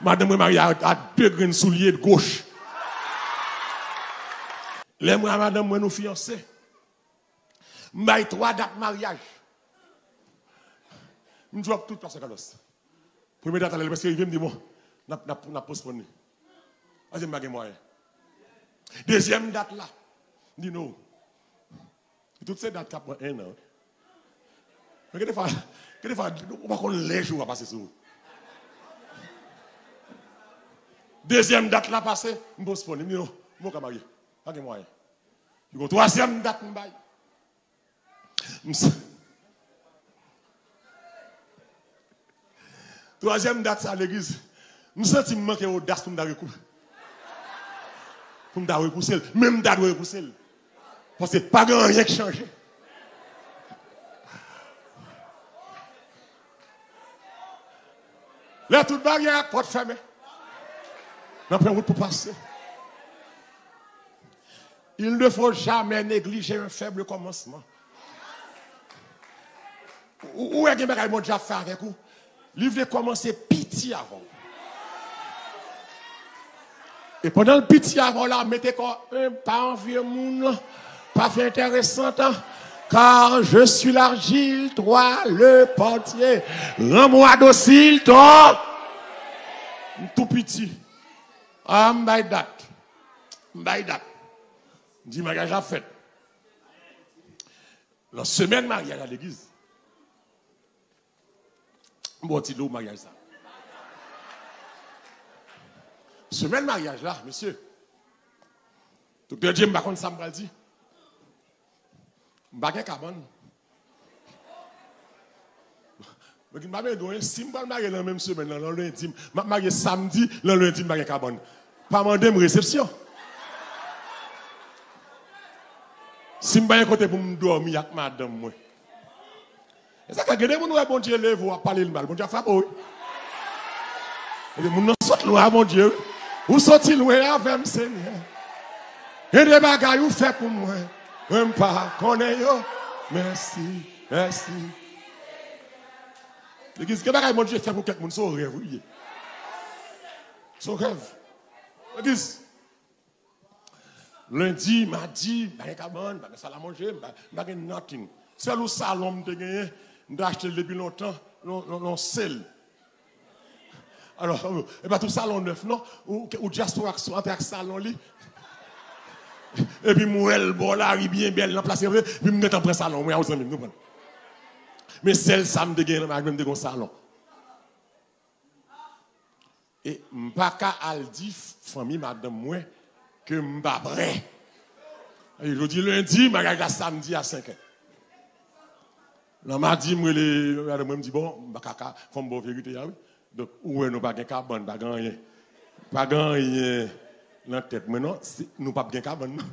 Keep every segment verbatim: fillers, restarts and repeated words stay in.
Madanm mwen marye a, a de grenn soulye goch. Lè mwen a madanm mwen nou fiyanse, m bay twa dat maryaj. M drop tout, Pastè Carlos. Premye dat la, lè l prèske rive, m di, bon, n ap, n ap, n ap postpone li. Paske m pa gen mwayen. Dezyèm dat la, m di, no. Tout se dat k ap pran en an. Men gen de fwa, gen de fwa, ou pa konn lè jou a pase sou ou. Dezyèm dat la pase, m postpone li. M di, no, m poko ka marye. Pa gen mwayen. Li gon twazyèm dat m bay. M s- Twazyèm dat sa legliz, m santi m manke odas pou m ta rekou-, pou m ta repouse l. Men m ta dwe repouse l. Paske pa gen anyen ki chanje. Lè tout baryè ak pòt fèmen, n ap fè wout pou pase. Il ne faut jamais négliger un faible commencement. Ou, ou wè gen bagay Bondye ap fè avèk ou, li vle kòmanse piti avè w. E pandan l piti avè w la, mete kò w enb, pa anvye moun, pa fè enteresan, car je suis l'argile, toi le potier. Rends-moi docile ton. M tou piti. A, m bay dat. M bay dat. M di maryaj la ap fèt. Nan semèn maryaj la legliz, m ba w ti dlo pou maryaj sa. Semèn maryaj la, mesye, Doktè Dye, m pa konn sa m pral di. M pa gen kabann. Mwen ki m pa bezwen, si m pral marye nan menm semèn nan, nan lendi, m ap marye samdi, nan lendi, m pa gen kabann. Pa mande m resepsyon. Si m pa gen kote pou m dòmi ak madanm mwen. E sa k fè gen de moun ou wè Bondye leve w ap pale l mal, Bondye ap frape w, wi. Gen de moun nan sot lwen a Bondye, wi. Ou soti lwen avè m, Senyè. Gen de bagay ou fè pou mwen, mwen m pa konnen yo. Mèsi, mèsi. Legliz, gen bagay Bondye fè pou kèk moun, se yon rèv, wi, li ye. Se yon rèv. Legliz. Lendi, madi, m pa gen kabann, m pa gen sal a manje, m pa, m pa gen nothing. Sèl yon salon m te genyen, m te achte l depi lontan, nan, nan, nan sèl. Alò, e pa tout salon nèf, non. Ou, ou dyaspora k antre ak salon li. Epi m wè l bò lari byen bèl, nan plas, epi m gentan pran salon mwen a, zanmi m, nou konprann. Men sèl sa m te genyen nan maj mwen, m te gen yon salon. E m pa ka al di fanmi madanm mwen ke m pa prè. E jodi lendi, maryaj la samdi a senk è. Nan madi, m rele madanm mwen, m di, bon, m pa ka, ka, fò m ba w verite a, wi. Donk, ou wè nou pa gen kabann, pa gen anyen. Pa gen anyen nan tèt mwen, non. Se, nou p ap gen kabann, non.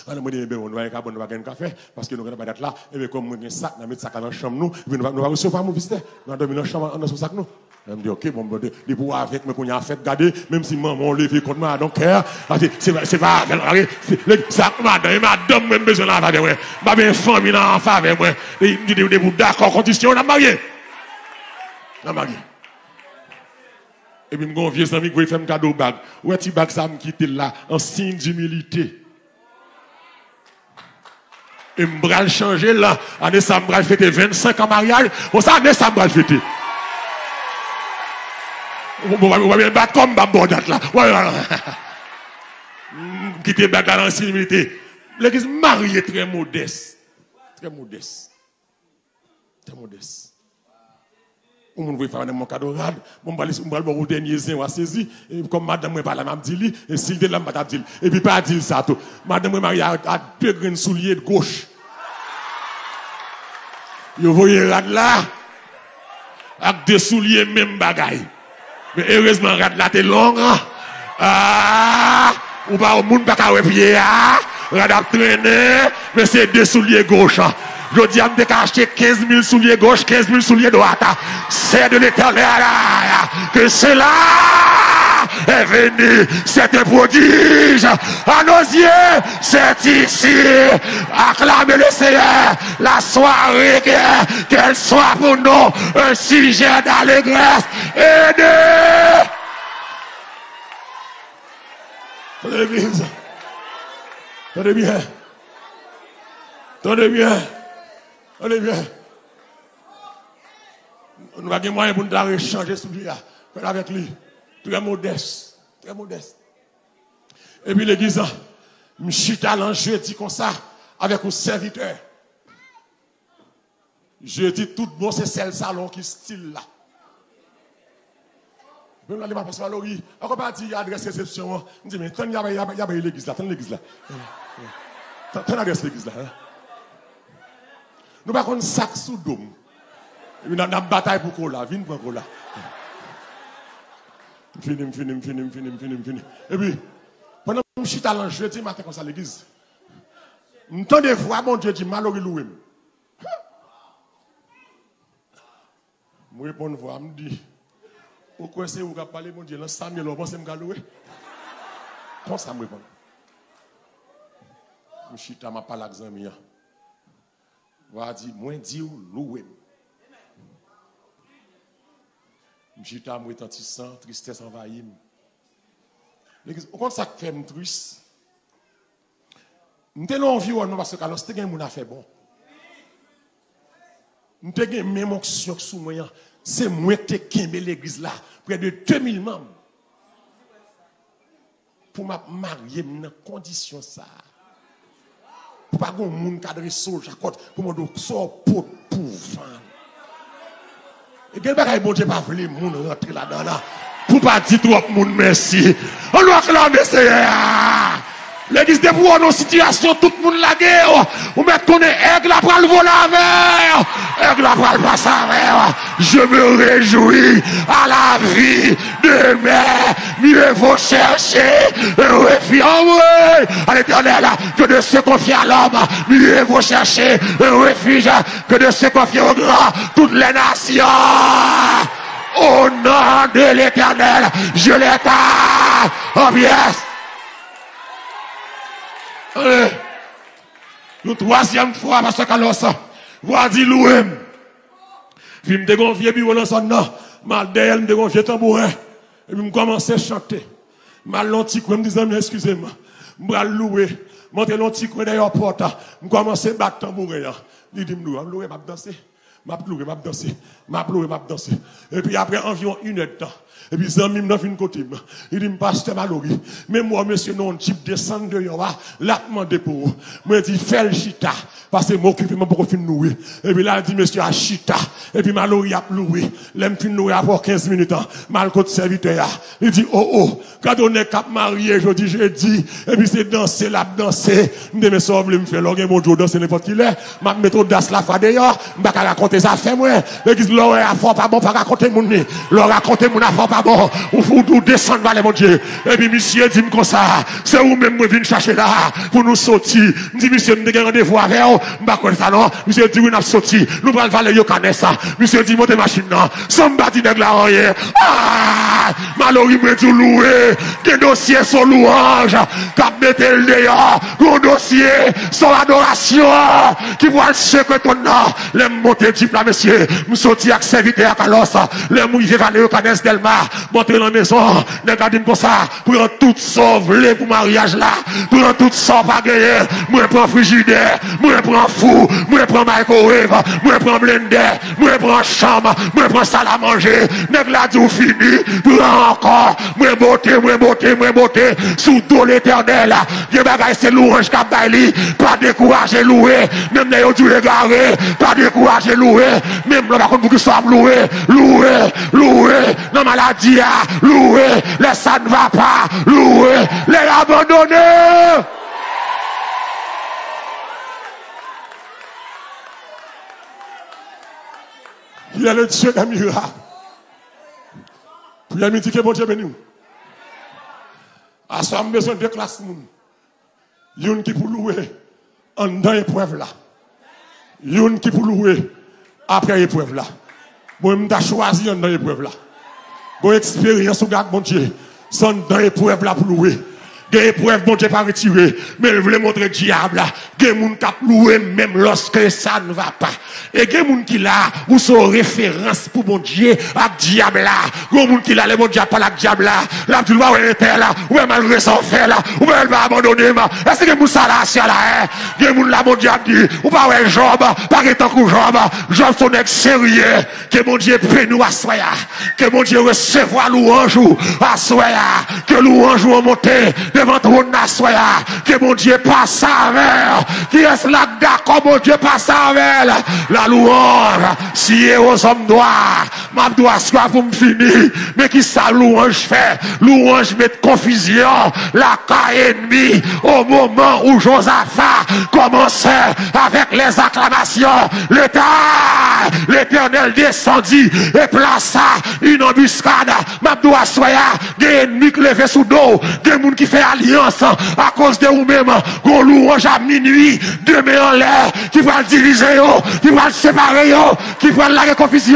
Ann mwen di, ebyen, nou pa gen kabann, nou pa gen anyen nou ka fè, paske nou gentan bay dat la, ebyen, kòm mwen gen sak, n a met sak la nan chanm nou, epi nou pa, nou pa resevwa moun vizitè. Nou a dòmi nan chanm anndan sou sak nou. Mwen di, oke, bon, bon, de- depi w avèk mwen kounye a fèt, gade, menm si manman w leve kont mwen, I don't care. Paske se, se pa avè l, gade, se, le, sa, madanm, e madanm mwen m bezwen nan an favè mwen. M pa bezwen fanmi nan an favè mwen. E, m di, depi w dakò kondisyon, n ap marye. N ap marye. Epi m gen yon vye zanmi k voye fè m kado bag. Ou wè ti bag sa a, m kite l la, an siy dimilite. E m pral chanje l. Ane sa a, m pral fete vennsenk an maryaj. Bon, se ane sa a m pral fete. Ou, ou, ou pa byen bat kò m, m pa ba w dat la. Ou pa byen bat. M kite bag la nan siy dimilite. Legliz, m marye trè modès. Trè modès. Trè modès. Yon moun voye fè madanm mwen kado rad. Bon, m pral, m pral ba w dènye zen, w a sezi. E kòm madanm mwen pa la, m ap di li. E si l te la, m pa t ap di l. Epi pa di l sa tou. Madanm mwen marye a, a de grenn soulye goch. Yo voye rad la ak de soulye menm bagay. Men erezman, rad la te long. Ah, ou pa, moun pa ka wè pye a. Rad ap trennen, men se de soulye goch. Jodi a, m te ka achte kenz mil soulye goch, kenz mil soulye dwat. C'est de l'Éternel. Que cela est venu, c'est un prodige. À nos yeux, c'est ici. Acclamez le Seigneur. La soirée, que- qu'elle soit pour nous un sujet d'allégresse et de... Tande, legliz. Tande byen. Tande byen. Tande byen. Nou pa gen mwayen pou n ta rechanje soulye a. Fè l avèk li. Trè modès. Trè modès. Epi legliz la, m chita lan jedi konsa avèk yon sèvitè. Jedi tout bon se sèl salon ki stil la. Menm la, li pa pase Malory. Ankò pa di adrès resepsyon an. M di, men tann y a bay, y a bay, y a bay legliz la, tann legliz la. Tann, tann adrès legliz la. Nou pa konn sa k sou do m. Epi n ap, n ap batay pou kola. Vin pran kola. M fini, m fini, m fini, m fini, m fini, m fini. Epi, pandan m chita lan jedi maten konsa legliz, m tande vwa Bondye di, Malory louwe m. M reponn vwa, m di, ou kwè se ou k ap pale, Bondye, lan sa m ye la, ou panse m ka louwe? Konsa m reponn. M chita, m ap pale ak zanmi an. Vwa a di, mwen di w, louwe m. M chita, m retantisan, tristès anvayi m. Legliz, ou konn sa k fè m tris? M te nan yon anviwònman, pastè Carlos, te gen moun afè bon. M te gen menm onksyon k sou mwen an. Se mwen k te kenbe legliz la, prè de de mil manm. Pou m ap marye m nan kondisyon sa a. Pou pa gen moun k adrese w jakòt pou mande w sa w pot pou vann. E gen bagay Bondye pa vle moun rantre ladan l la. Pou pa di twòp moun mèsi. Ann nou aklame Seyè a. Legliz, depi w nan sitiyasyon tout moun lage w, ou mèt konnen èg la pral vole avè w. Èg la pral pase avè w. Je me réjouis à la vie de mes, mieux vaut chercher un refuge à l'Éternel que de se confier à l'homme. Mieux vaut chercher un refuge que de se confier aux grands, toutes les nations. Au nom de l'Éternel, je les taille en pièces. Yon twazyèm fwa, pastè Carlos, vwa di louwe m. Epi m te gen yon vye biwo nan zòn nan. M al dèyè l, m te gen yon vye tanbouren. Epi m kòmanse chante. M al nan yon ti kwen, m di zanmi an, eskize m. M pral louwe. M antre nan yon ti kwen dèyè pòt la. M kòmanse bat tanbouren an. Li di m louwe, m louwe, m ap danse. M ap louwe, m ap danse. M ap louwe, m ap danse. Epi apre anviwon inèdtan, epi zanmi m nan vin kote m. Li di m, pastè Malory, men m wè yon mesye nan yon djip desann deyò a, l ap mande pou ou. Mwen di, fè l chita, paske m okipe, mwen poko fin louwe. Epi l al di mesye a chita. Epi Malory ap louwe. Lè m fin louwe apre kenz minit an, m al kot sèvitè a. Li di, o, o, gade yon nèg k ap marye jodi jedi, epi se danse l ap danse. M di, men sa w vle m fè, lè w gen Bondye w danse nenpòt ki lè. M ap met odas lafwa deyò. M pa ka rakonte zafè mwen. Legliz, lè w wè afè w pa bon, pa rakonte moun li. Lè w rakonte moun afè w pa bon, ou, ou, ou desann valè Bondye. Epi misye di m konsa, se ou menm mwen vin chache la pou nou soti. M di misye, m te gen randevou avè w. M pa kwè sa non. Misye di wi, n ap soti. Nou pral vale Yokanès. Misye di monte machin nan. San m pa di nèg la anyen. Ah! Malory, mwen di w louwe. Gen dosye se louwanj k ap mete l deyò. Gen dosye se adorasyon ki pral sekwe twòn nan. Lè m monte djip la, mesye, m soti ak sèvitè a Carlos. Lè m rive vale Yokanès Dèlma, m antre nan mezon, nèg la di m konsa, pran tout sa w vle pou maryaj la. Pran tout sa w pa genyen. Mwen pran frijidè, mwen pran fou, mwen pran microwave, mwen pran blendè, mwen pran chanm, mwen pran salamanje. Nèg la di w fini, pran ankò. Mwen bote, mwen bote, mwen bote sou do Letènèl. Gen bagay se louwanj k ap bay li. Pa dekouraje louwe. Menm lè yo di w egare, pa dekouraje louwe. Menm lè w pa konn poukisa w ap louwe. Louwe, louwe nan maladi a. Louwe lè sa n va pa. Louwe lè y abandone. Il est le Dieu des miracles. Priyè midi, ke Bondye beni w. Aswè a, m bezwen de klas moun. Youn ki pou louwe anndan eprèv la. Youn ki pou louwe apre eprèv la. Mwen, m ta chwazi anndan eprèv la. Gon eksperyans ou gen ak Bondye. Se anndan eprèv l ap lwe. Gen eprèv Bondye pa retire, men l vle montre dyab la. Gen moun k ap lwe menm lòske sa n va pa. E gen moun ki la, ou se yon referans pou Bondye ak dyab la. Gen moun ki la, lè Bondye ap pale ak dyab la, l ap di l, ou pa wè entèl la, ou pa wè malgre sa w fè la, ou pa wè l pa abandone m. Èske gen moun sa la, aswè la, en? Gen moun la, Bondye ap di, ou pa wè Jòb, pa gen tankou Jòb. Jòb se yon nèg serye. Ke Bondye beni w aswè a. Ke Bondye resevwa lwanj ou aswè a. Ke lwanj ou an monte devan twòn nan aswè a. Ke Bondye pase avè w. Kiyès la k dakò Bondye pase avè l? La louange. Si e o zòm dwa. M ap di w aswè a pou m fini. Men kisa louanj fè? Louanj met konfizyon lakay ènmi. O moman où Josaphat commençait avec les acclamations, l'État, l'Éternel descendit et plaça une embuscade. M ap di w aswè a, gen ènmi k leve sou do w, gen moun ki fè alyans akoz de ou menm, gon louanj a minui, de men anlè, ki pral divize yo, ki pral separe yo, ki pral lage konfizyon.